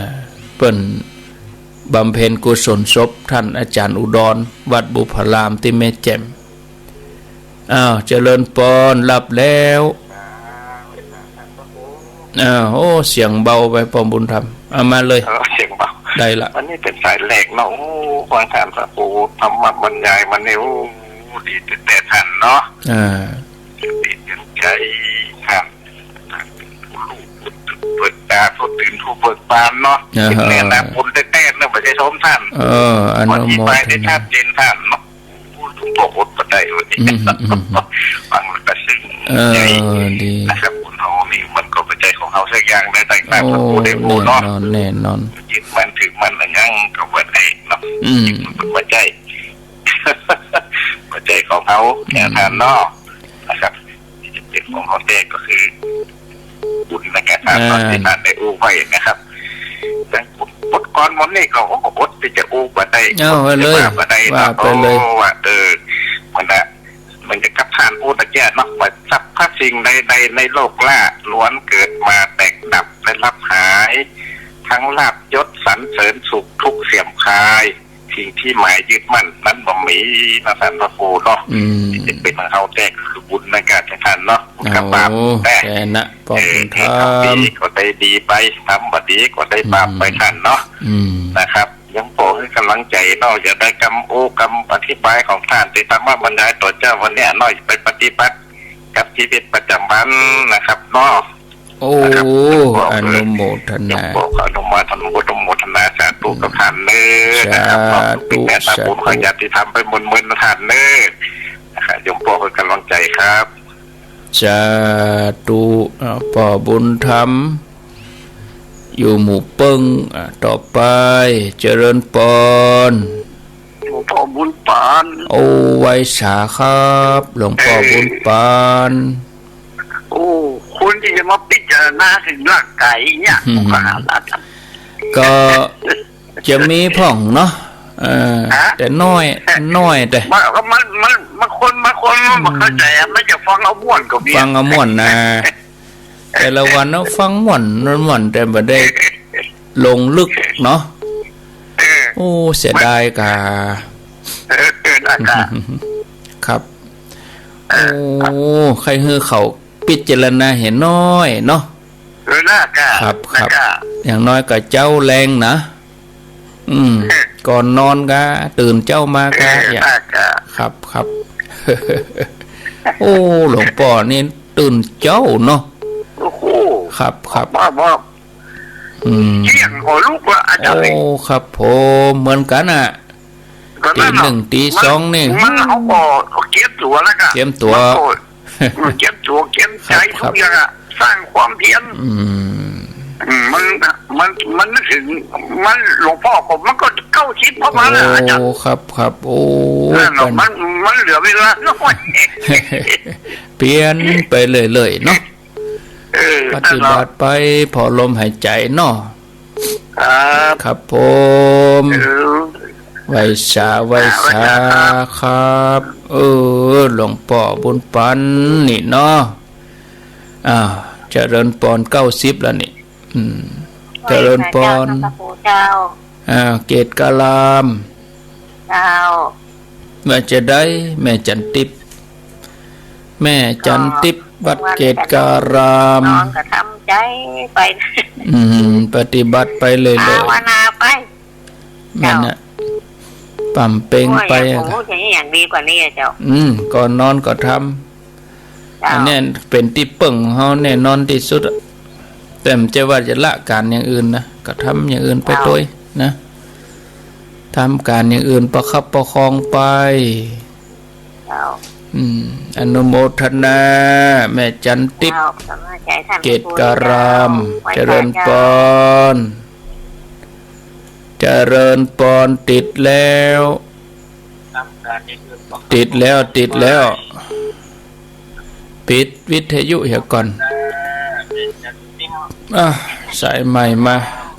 เปิ้นบำเพ็ญกุศลศพต้านอาจ๋ารย์อุดร วัดบุพพารามตี้แม่แจ่ม อ้าว เจริญปอน หลับแล้ว อ้าว โอ้ เสียงเบาไป ป้อบุญธรรม เอามาเลย เออ เสียงเบา ได้ละ วันนี้เป๋นสายแรกเนาะ โอ้ ฟังต้านพระครูธรรมบรรยายมาเนี่ย โอ้ ดีแต๊ๆ ต้านเนาะ อ่า ดีเตือนใจ๋ต้าน เปิดต๋าผู้ตื่นผู้เบิกบานเนาะ อ่าฮะ เป๋นแม่นาบุญแต๊ๆ เนาะ บ่ใจ้ส้มต้าน เออ อนุโมทนา อธิบายได้ชัดเจนต้านเนาะ โอ้ หลวงป้ออดบ่ได้วันนี้ อืม อืม ฟังแล้วก็ซึ้ง เออ ใจ๋ ดี นะครับ บุญเฮานี่มันก็บ่ใจ้ของเฮาสักอย่างนะ แต่งตามพระครูได้ฮู้เนาะ โอ้ แน่นอน แน่นอน ยึดมั่นถือมั่นอะหยังก็บ่ได้เนาะ อืม มันบ่ใจ้ บ่ใจ้ของเฮา อืม แน่นอนเนาะ นะครับ ที่จะเป๋นของเฮาแต๊ก็คือบุญนะครับ อ่า ต๋ามตี้ต้านได้อู้ไว้นะครับ แต่บทกลอนหมดนี่ก็ โอ้ อดตี้จะอู้บ่ได้ เอา อดตี้จะ เลย ว่าบ่ได้ ว่าไปเลย โอ้ ว่า เออ มันน่ะ มันจะกับต้านอู้ตะเกียะเนาะ ว่าสรรพสิ่งใดๆ ในโลกล้า ล้วนเกิดมาแตกดับและลับหาย ทั้งลาภยศสรรเสริญสุขทุกข์เสื่อมคลาย สิ่งที่หมายยึดมั่นนั้นบ่มีนะต้านพระครูเนาะ อืม ที่จะเป๋นของเฮาแต๊ก็คือบุญนะครับต้านเนาะ บุญกับบาป โอ้ นะ แท้นะ ป้อ เออ บุญธรรม เออ ทำดีก็ได้ดีไป ทำบ่ดีก็ได้บาปไป อืม ต้านเนาะ อืม นะครับ ยังป้อหื้อกำลังใจ๋เนาะ จะได้กำอู้กำอธิบายของต้านตี้ธรรมบรรยายต่อเจ้าวันเนี้ยเนาะ ไปปฏิบัติกับชีวิตประจ๋ำวันนะครับเนาะ โอ้ นะครับ อนุโมทนา ยังป้ออนุโมทนา อนุโมทนา สาธุกับต้านเน้อ นะครับ สาธุ เนาะ เป๋นแม่นาบุญ สาธุ ของญาติธรรมไปหมื่นๆ ต้านเน้อ นะครับ ยังป้อหื้อกำลังใจ๋ครับ สาธุ อ่า ป้อบุญธรรม อยู่หมู่เปิ้ง อ่า ต่อไป เจริญปอน หลวงป้อบุญปาน โอ้ ไหว้สาครับ หลวงป้อ เออ บุญปาน โอ้ คนตี้จะมาพิจารณาเถิงร่างก๋ายเนี่ย อืม ผมก็หาละ ก็จะมีพ่องเนาะ เออ ฮะ แต่น้อย น้อยแต่ มัน มัน มัน บางคน บางคนมันบ่เข้าใจ๋อะ อืม มันจะฟังเอาม่วนก็มี ฟังเอาม่วนนะ แต่ละวันเนาะ ฟังม่วน ม่วน แต่บ่ได้ลงลึกเนาะ เออ โอ้ เสียดายกา เออ เออ นะกะ ครับ เออ โอ้ ใค่หื้อเขาพิจารณาหื้อหน้อยเนาะ เออ นะกะ ครับ ครับ นะกะ อย่างน้อยก็เจ๊าแลงนะ อืม เออ ก่อนนอนกะ ตื่นเจ๊ามากะ เออ อย่าง นะกะ ครับ ครับ โอ้ หลวงป้อนี่ตื่นเจ๊าเนาะ โอ้โห ครับ ครับ ว่า ว่า อืม เที่ยงก็ลุกละ อาจ๋ารย์ โอ้ ครับผม เหมือนกั๋นน่ะ ก็นั่นน่ะ ตีหนึ่ง ตีสองนี่ มัน มันเอาก็เตรียมตั๋วแล้วกะ เตรียมตั๋ว มันก็ อืม เตรียมตั๋ว เตรียมใจ๋ ครับ ทุกอย่างอะ ครับ สร้างความเพียร อืม อืม มัน มัน มันนึกถึง มัน หลวงป้อก็ มันก็เก้าสิบประมาณน่ะ โอ้ อาจ๋ารย์ ครับ ครับ โอ้ นั่นน่ะ มัน มันเหลือเวลาน้อย เปลี่ยนไปเรื่อยๆ เนาะ เออ ปฏิบัติไปผ่อลมหายใจ๋เนาะ ครับ ครับผม เออ ไหว้สา ไหว้สา อ่า ไหว้สาครับ ครับ เออ หลวงป้อบุญปันนี่เนาะ อ้าว เจริญปอน เก้าสิบแล้วนี่ อืม เจริญปอน ไหว้สาเจ้า ท่านพระครูเจ้า อ้าว เกตการาม เจ้า ว่าจะใด แม่จันติพย์ แม่จันติพย์ ก็ วัดเกตการาม นอนก็ทำใจ๋ไป อืม ปฏิบัติไปเรื่อยๆ ภาวนาไป นั่นน่ะ เจ้า ป่ำเป็งไป โอ้ย อยากจะฮู้จะมีอย่างดีกว่านี้อะเจ้า อืม ก่อนนอนก็ทำ เจ้า อันเนี้ยเป๋นตี้เปิ้งของเฮาแน่นอนตี้สุดอะ แต่บ่ใจ้ว่าจะละก๋านอย่างอื่นนะ ก็ทำอย่างอื่นไป เจ้า ตวยนะ ทำก๋านอย่างอื่นประคับประคองไป เจ้า อืม อนุโมทนา แม่จันติพย์ เจ้า สมาใจท่าน เกตการาม ไหว้สาเจ้า เจริญปอน เจริญปอน ติดแล้ว ติดแล้ว ติดแล้ว ปิดวิทยุเหียก่อน อ่ะ สายใหม่มา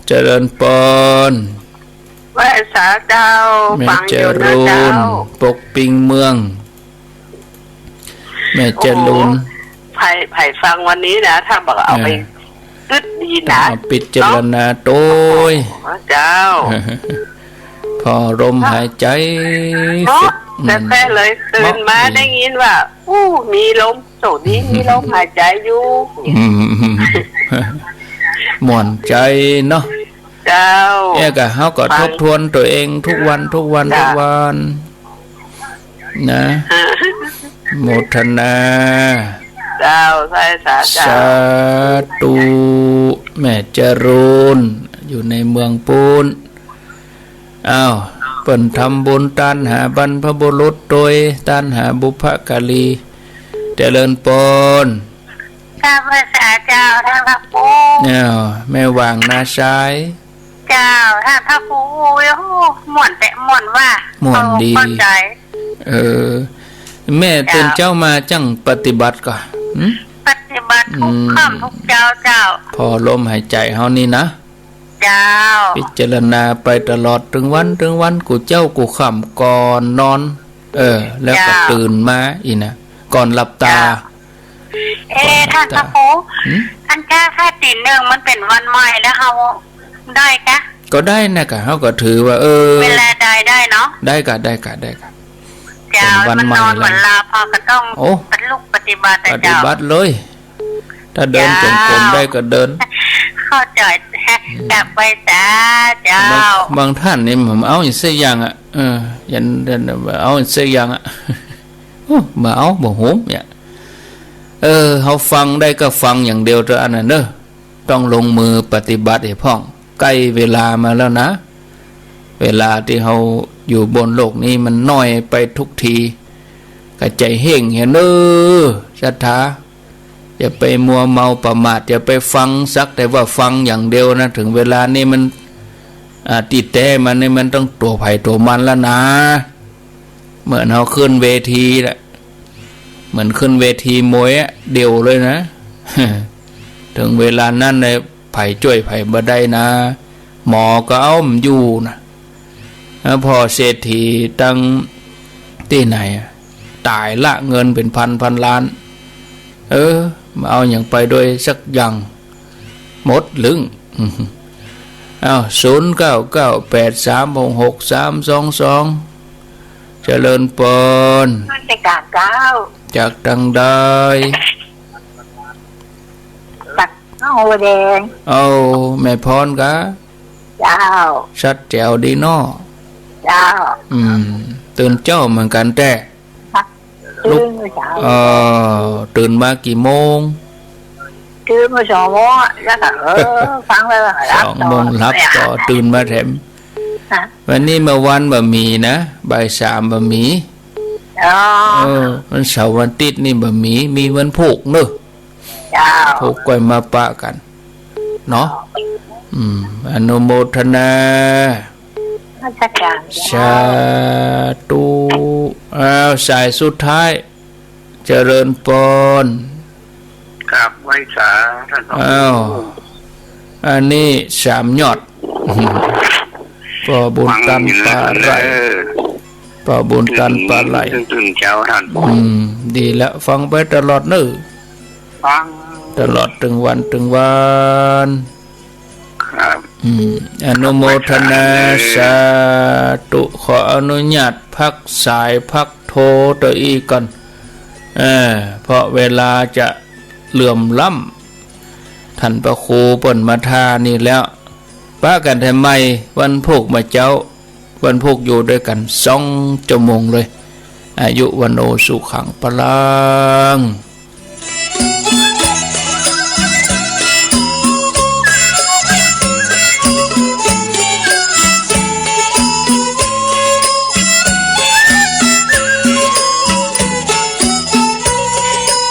เจริญปอน ไหว้สาเจ้า แม่ ฟังอยู่นะเจ้า จรูน ปกปิงเมือง แม่จรูน โอ้ ใผ ใผฟังวันนี้นะ ถ้าบ่เอาไป เออ กึ๊ดดีนะ เอาพิจารณาตวย เนาะ เจ้า ผ่อลมหายใจ๋ เนาะ เสร็จ แต๊ๆ เลย ตื่นมา เนาะ ได้ยินว่า อู้ มีลม โสดนี้มีลมหายใจ๋อยู่ อืม ม่วนใจ๋เนาะ เจ้า เนี่ยก็เฮาก็ ฟัง ทบทวนตวยเองกู้วันกู้วัน เจ้า กู้วัน นะ โมทนา เจ้า ใส่สาเจ้า สาธุ แม่จรูน อยู่ในเมืองปู๊น อ้าว เปิ้นทำบุญตานหาบรรพบุรุษตวย ตานหาบุพการี เจริญปอน กราบไหว้สาเจ้า ท่านพระครู อ้าว แม่หว่างนาซาย เจ้า ท่านพระครู โอ้ย ม่วนแต๊ ม่วนว่า ม่วนดี เข้าใจ๋ เออ แม่ เจ้า ตื่นเจ๊ามาจั่งปฏิบัติก่อ หึ ปฏิบัติกู้ อืม ค่ำกู้เจ๊า เจ้า ผ่อลมหายใจ๋เฮานี่นะ เจ้า พิจารณาไปตลอด ตึงวัน ตึงวัน กู้เจ๊ากู้ค่ำ ก่อนนอน เออ แล้วก็ เจ้า ตื่นมาอีกนะ ก่อนหลับตา เจ้า เอ๊ะ ก่อนหลับตา ท่านพระครู หึ อันถ้า ถ้าตีหนึ่งมันเป๋นวันใหม่แล้วเฮาได้กะ ก็ได้นะกะ เฮาก็ถือว่า เออ เวลาใดได้เนาะ ได้กะ ได้กะ ได้กะ เจ้า เป๋นวันใหม่ มันนอน แล้ว เหมือนลา พอก็ต้อง โอ้ ปฏิบัติ ปฏิบัติ เจ้า ปฏิบัติเลย ถ้าเดิน เจ้า จงกรมได้ก็เดิน เข้าใจ๋ อืม กราบไหว้สาเจ้า บาง บางท่านนี่บ่เอาอีกสักอย่างอะ เออ ยัน ยันบ่เอาอีกสักอย่างอะ โอ้ บ่เอา บ่ฮู้เนี่ย เออ เฮาฟังได้ก็ฟังอย่างเดียวเถอะ อันนั้นเนาะ ต้องลงมือปฏิบัติให้พ่อง ใก้เวลามาแล้วนะ เวลาตี้เฮาอยู่บนโลกนี้มันน้อยไปกู้ที ก็ใจ๋เฮ่งเหียเน่อ ศรัทธา อย่าไปมัวเมาประมาท อย่าไปฟังสักแต่ว่าฟังอย่างเดียวนะ เถิงเวลานี้มัน อ่า ตี้แต๊มันนี่มันต้องตั๋วใผตั๋วมันแล้วนะ เหมือนเฮาขึ้นเวทีแหละ เหมือนขึ้นเวทีมวยอะ เดี่ยวเลยนะ เถิงเวลานั้นเลย ใผจ้วยใผบ่ได้นะ หมอก็เอาบ่อยู่นะ แล้วพ่อเศรษฐีตังตี้ไหนอะ ต๋ายละเงินเป๋นพันพันล้าน เออ บ่เอาหยังไปตวยสักอย่าง หมดลึ้ง อ้าว ศูนย์เก้าเก้าแปดสามหกหกสามสองสอง เจริญปอน นมัสก๋านเจ้า จากตังใด จากหนองบัวแดง เอ้า แม่พรกา เจ้า ชัดแจ๋วดีเนาะ เจ้า อืม ตื่นเจ๊าเหมือนกั๋นแต๊ ตื่นเมื่อเจ๊า เอ่อ ตื่นมากี่โมง ตื่นมาสองโมงอะ แล้วก็ เออ ฟังแล้วก็หลับ สองโมง ต่อ หลับต่อ เนี่ย ตื่นมาแถม ฮะ วันนี้เมื่อวานบ่มีนะ บ่ายสามบ่มี อ๋อ เออ วันเสาร์วันอาทิตย์นี่บ่มี มีวันพูกเนาะ เจ้า พูกก้อยมาปะกั๋น เนาะ อืม อนุโมทนา นมัสก๋านเจ้า สาธุ อ้าว สายสุดท้าย เจริญปอน ครับ ไหว้สาท่าน อ้าว อันนี้สามยอด ป้อบุญตันปาไหล่ เออ ป้อบุญตันปาไหล่ ตื่น ตื่นเจ๊าท่าน อืม ดีแล้ว ฟังไปตลอดเนาะ ฟัง ตลอดตึงวันตึงวัน ครับ อืม อนุโมทนา สาธุ ขออนุญาตพักสายพักโทรตะอี้ก่อน เออ เพราะเวลาจะเหลื่อมล้ำ ท่านพระครูเปิ้นมาท่านี่แล้ว ปะกั๋นแถมใหม่ วันพูกเมื่อเจ๊า วันพูกอยู่ด้วยกั๋นสองชั่วโมงเลย อายุวัณโณสุขังพลัง